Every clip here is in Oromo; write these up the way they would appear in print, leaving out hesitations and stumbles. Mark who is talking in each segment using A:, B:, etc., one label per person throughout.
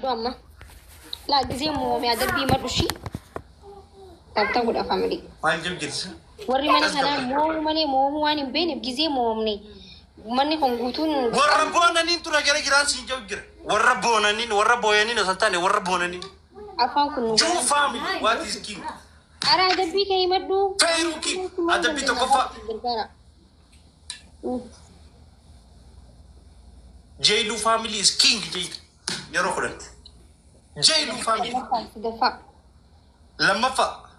A: Himadhu amma. Laa gizee moomee adabbii himadhu ishii. Tap godha family.
B: Maal jiru jirti?
A: Warri mana kanaa moomuu malee moomuu waan hin beekneef gizee moomne. Manni kun guutuun
B: Warra boonaniin tura gara jiraan siin jiru jira. Warra boonaniin, warra booyaniin osoo hin taane warra boonaniin.
A: Afaan kun nu
B: Juu family, what is king?
A: Ara adabbii kee himadhu.
B: Feeruu king. Adabbii tokkoffaa.
A: Gargaara.
B: Jeeluu family is king jeeti. Yeroo 10. Jeeluu family.
A: Sadaffaa, sadaffaa.
B: Lammaffaa.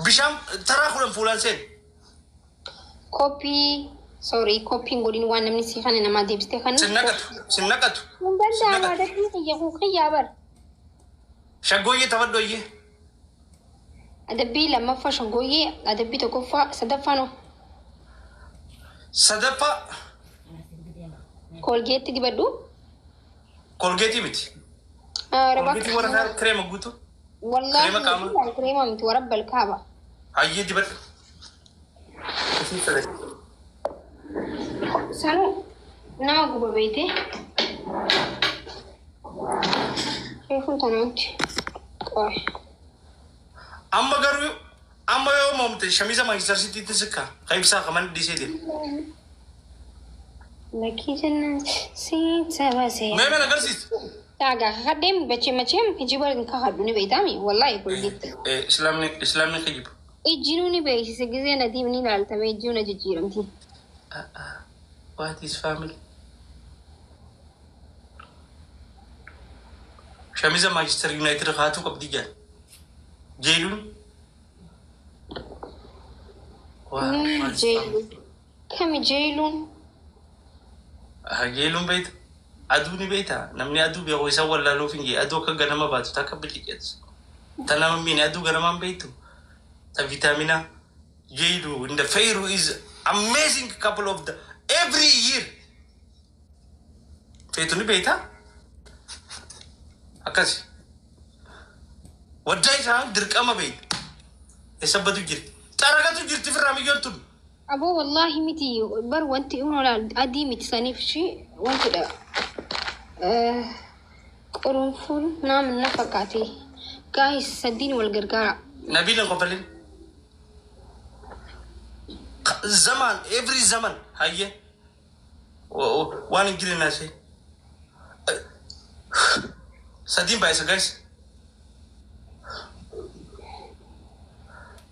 B: Bishaan taraa 10 fuulaan seen.
A: Copy, sorry, copyn godhin waan namni si kana namaa deebistee kan.
B: Sin naqatu. Sin naqatu.
A: Hin danda'amu, adabbii kiyya kun kiyyaa bar.
B: Shaggooyyee taphadhooyyee.
A: Adabbii lammaffaa shaggooyyee, adabbii tokkoffaa, sadaffaa no.
B: Sadaffaa.
A: Koolgeetti dibadhu.
B: Koolgeetii miti. Koolgeetii warra kireema guutuu.
A: Wallaahi
B: Kireema qaamaa.
A: Kireema miti, warra balkaaba.
B: Hayyee, dibadhu.
A: Sanuu nama guba beeyte. Reefuun tanaatti. Qoy.
B: Amma garuu amma yoo moomte shamiza Manchester Citytti sikka. Kan ibsaa kaman dhiisee deema.
A: Lakkii jennaan siin basee.
B: Mee mee agarsiis.
A: Taagaa kakadheem bachee macheem kijiba hin kakadhu ni beeytaami wallaahi kolgeetti.
B: Islaamni kijiba.
A: Ijjinuu ni beeksise gizee nadiif ni ilaaltame ijjinuu na jijjiiramti.
B: What is family? Shamiza Manchester United haatuu qabdi jaal. Jeeluun.
A: Jeeluun. Kami jeeluun?
B: Jeeluun beekta. Aduu ni beekta. Namni aduu beeku isa wallaaluuf hin jee. Aduu akka ganama baatu takka biliqeessu. Ta nama miine aduu ganamaan beektu. Ta viitaaminaa. Jeeluu in the Feiru is amazing couple of the every year. Feetu ni beekta. Akkasi. Waddaa isaa dirqama beekta. Eessa badu jirti? Xaragatu jirti firraa miyyoon tun.
A: Aboo, wallaahi miti bar, wanti olaal adii miti, saniif ishii wantidha. Qurunfuun naam na fakkaate. Guys, sadiin wal gargaara.
B: Nabiin qofalin. Zaman every zaman hayyee. Waan hin jirre naasee. Sadiin baay'isa, guys.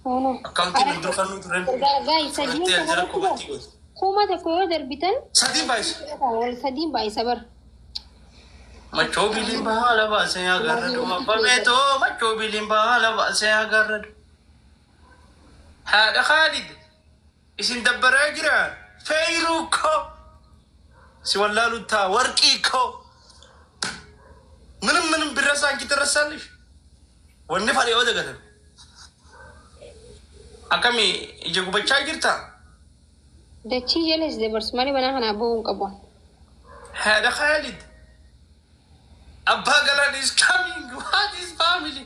B: Akkaawuntiin nu dura kan nu turen.
A: Guys, sadiin
B: Fudhattee jala kophaatti goote.
A: 1000 yoo darbitan
B: Sadiin baay'isa.
A: Wal sadiin baay'isa bar.
B: Machoo biliin baala baasee agarradu. Abbabeetoo machoo biliin baala baasee agarradu. Haadha Khaalid isin dabbaraa jira. Feyruu koo si wallaalu taa warqii koo. ምንም ምንም ቢረሳ አንቺ ትረሳለሽ። Wanni fadhe yoo dagatan. Akkami ija gubachaa jirta?
A: Dachii jalas dabarsu malee banaa kanaa bu'uu hin qabu.
B: Haadha Khaalid. Abbaa Galaan is coming. What is family?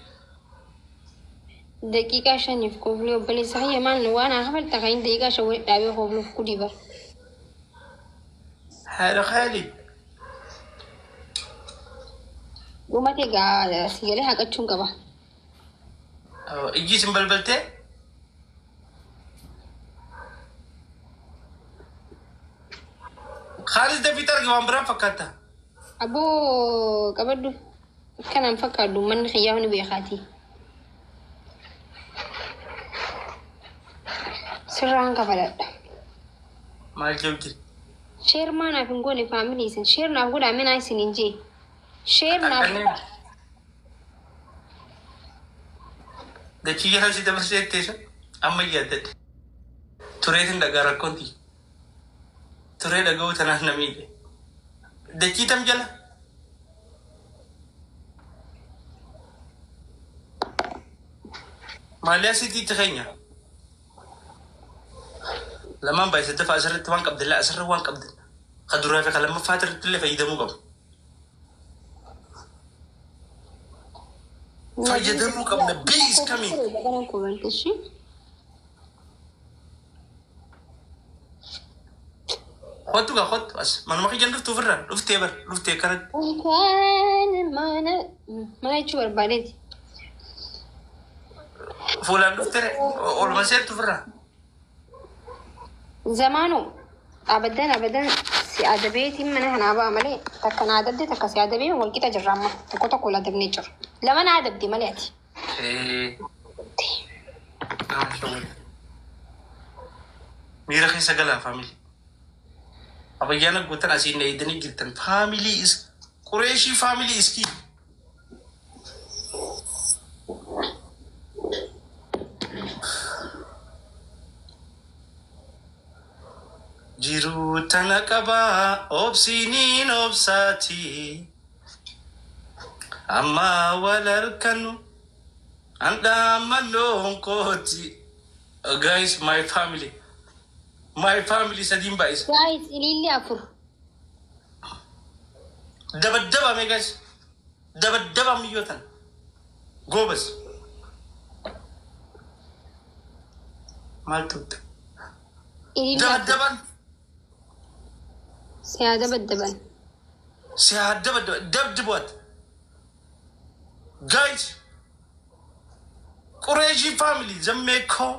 A: Daqiiqaa 5f kooflee, obboleessa kiyya, maal waan haa kafalta kan daqiiqaa 5 walitti dhaabee koofluuf kudii bar.
B: Haadha Khaalid.
A: Dhumate gaa sigalee haqachuun qaba.
B: Ijji isin balbaltee? Khaalid dafii arge waan biraan fakkaata.
A: Aboo, qabadhu. Akkanaan fakkaadhu manni kiyyaa ni beekaati. Sirraan kafaladha.
B: Maal jedhu jira?
A: Share maa naaf hin goone family isin? Share naaf godhaa minaa isin hin jee. Share naaf godhaa.
B: Dachii jala si dabarsee teessa amma yaaddadhe. Tureetiin dhagaa rakkoonti. Turee dhaga'uu tanaaf na miidhe. Dachii tam jala? Maali asitti keenya? Lamaan baay'ee sadaffaa asirratti waan qabde laa, asirra waan qabde. Ka duraa fi ka lammaffaa irratti illee fayyadamuu qabu. Fayyadamuu qabna. B is coming.
A: Garan kubante ishii.
B: Kottu gaa kottu as manuma kiyyan dhuftu ofirraa dhuftee bar dhuftee kanatti.
A: Unkaan mana mana jechuu barbaadeeti.
B: Fuulaan dhuftee oluma seettu ofirraa.
A: Zamaanu abadan abadan si adabeetiin mana kanaa ba'a malee takka na adabde takka si adabee wal qixa jirra amma tokko tokko wal adabnee jiru. Lama na adabde malee ati.
B: Miira keessa galaa family. Abayyaana gootan asiin dheedanii jirtan family is Qureeshii family iskii. Jiruu tana qabaa obsiiniin obsaati. Amma wal harkanu handhaamaloon kooti. Guys, my family. My family sadiin baay'isa.
A: Guys, ililli afur.
B: Dabaddabame guys. Dabaddaba miyyootan. Goobas. Maal turte?
A: Ililli afur.
B: Dabaddaban.
A: Si haa dabaddaban.
B: Si haa dabaddaba. Dabdiboot. Guys. Qureeshii family zammee koo.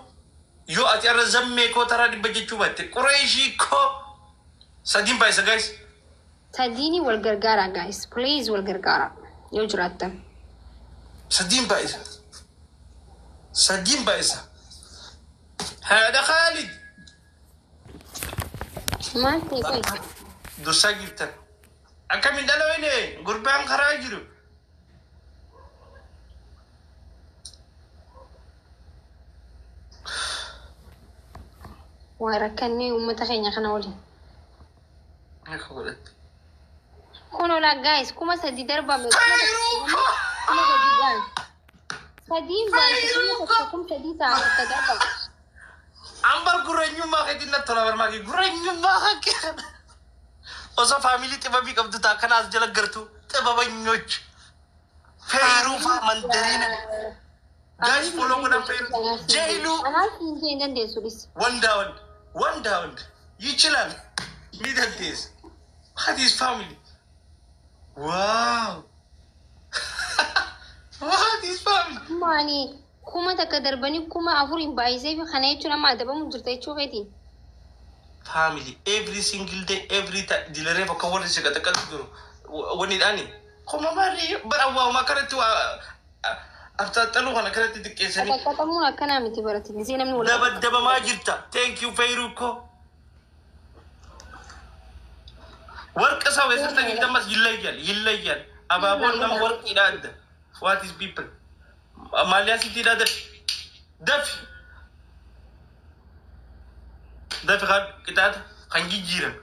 B: Yoo ati irra zammee koo taraa dhibba jechuu baatte Qureeshii koo sadiin baay'isa guys.
A: Sadiini wal gargaara guys. Please wal gargaara. Yoo jiraattan.
B: Sadiin baay'isa. Sadiin baay'isa. Haadha Khaalid.
A: Maal ta'e qoy?
B: Dursaa jirtan. Akkamiin dhala gurbaan karaa jiru.
A: Waa rakkannee uummata keenya kana waliin.
B: Akka godhatte.
A: Kun olaa guys 3000 darbame.
B: Fayruu koo!
A: 3000 guys. Sadiin baay'ee kuma tokko 3000 ta'a akka darbame.
B: Ambar gurreenyummaa keetiin natti tola barmaakii gurreenyummaa kee. Osoo family xibabii qabdu ta'a kanaas jala gartuu xibabanyoch. Feeruu faa mandariina. Guys follow godhan feeruu. Jeeluu
A: Anaaf hin jee hin dandeessu dhis.
B: ወንዳ ወንድ ወንዳ ወንድ ይችላል ሚደንቴስ What is family? Wow! What is family?
A: Maani 1000 darbanii 4000 hin baay'isee fi kana jechuun amma adabamu jirta jechuu keeti.
B: Family every single day every time dilaree bakka warri si qaxaqatu jiru wanidhaani kuma maali bara waa'uma akkanatti waa abxaaxaluu kana akkanatti xiqqeessanii
A: Qaxaqaxamuun akkanaa miti barate gisee namni wal
B: dabaddabamaa jirta. Thank you Feyruu ko. ወርቅ ሰው የሰጠኝ ደመስ ይለያል ይለያል። አባቦን nama warqiidha adda. What is people? Maaliyaa siitiidha dafi dafi dafi kan qixaata kan jijjiiran.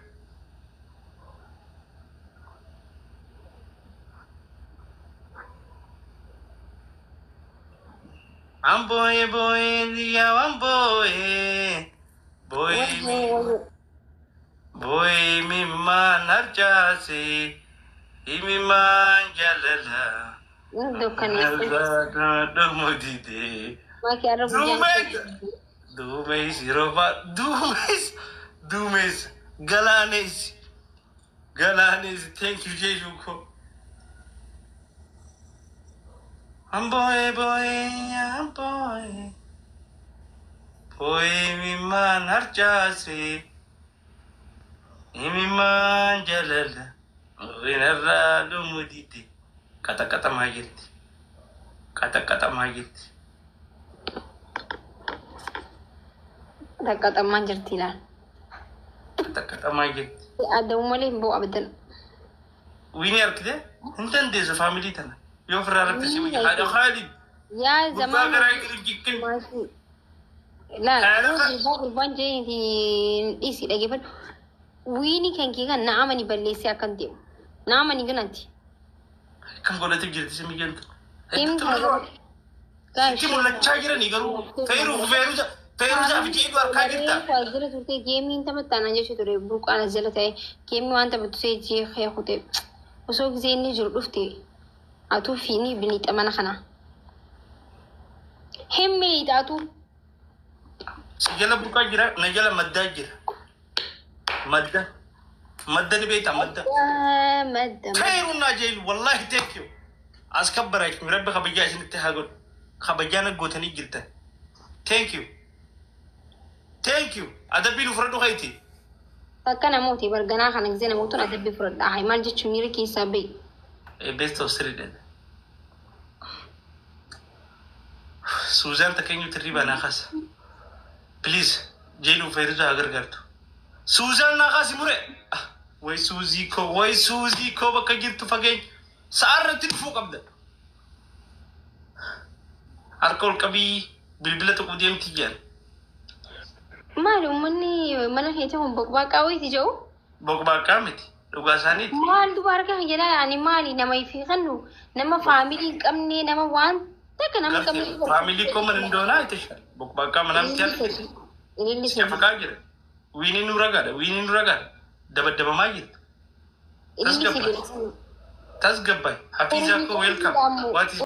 B: Amboye boye diya amboye boye mi boye mi man harjaase imimaan jalala.
A: Dukkaneessa.
B: Dhumu dide.
A: Maaki arra guyyaan.
B: Duumees yeroo duumees duumees galaanees galaanees thank you jechuun ko. Amboye boye amboye boye imimaan harjaase imimaan jalala winarraa dhumu dide qaxaqaxamaa jirti qaxaqaxamaa jirti.
A: Qaxaqaxamaa jirti ilaal.
B: Qaxaqaxamaa jirti.
A: Adabu malee hin bo'u abadan.
B: Wiini argite hin dandeessu family tana yoo ofirraa raffisee wayya haadha Khaalid.
A: Yaa
B: Gurbaa
A: zamaan.
B: garaa jiru jikkin.
A: Laal gurbaa gurbaan jee dhiisii dhageeffadhu. Wiini kan kee kan na'amani balleessee akkan deemu. Na'amani gananti.
B: Kan godhatee jirti si miyyanta.
A: Sitti
B: Sitti mul'achaa jiranii garuu feeruu feeruu feeruu fi jeedu harkaa jirta.
A: Waajjira turte geemiin taphattaan jechuu ture burqaan as jala ta'e geemii waan taphattu see jee kute osoo gisee inni jiru dhufte atuu fi ni biliixa mana kana. Hin miliixa atuu.
B: Si jala burqaa jira na jala maddaa jira. Madda. Madda ni beektaa madda.
A: Madda.
B: Khairunnaa jeelu wallahi, thank you. As kabbaraachuu rabbi kabajaa isinitti haa godhu. Kabajaa na gootanii jirtan. Thank you. Thank you. Adabbiin fudhadhu kayti.
A: Takka namooti barganaa kana gisee namootuun adabbii fudhadhaa. Haa, maal jechuun miira keessaa bahi.
B: Best of three dha. Suuzaan takka eenyutti hirriibaa naa kaasa. Please, jeeluu fayyaduu haa gargaartu. Suuzaan naa kaasi mure. Way Suuzii koo, way Suuzii koo, bakka jirtu fageenya. Sa'a irratti dhufuu qabda. Harka ol qabii bilbila tokko deemti jaan.
A: Maali uummanni mana keessa kun boqbaaqaa wayiiti jedhu?
B: Boqbaaqaa miti. Dhugaa isaaniiti.
A: Maal duba harka kan jedhaa ani maali nama ifii kannu nama family hin qabne, nama waan takka nama hin qabne.
B: Family koo mana indoonaa itti shan. Boqbaaqaa manaa miti harka.
A: Ililli sadi.
B: Shafaqaa jira. Wiiniin nu ragaadha. Wiiniin nu ragaadha. Dabaddabamaa jirtu.
A: Ililli sadi.
B: Tasgabbaay. Hafiizaa koo, welcome. What is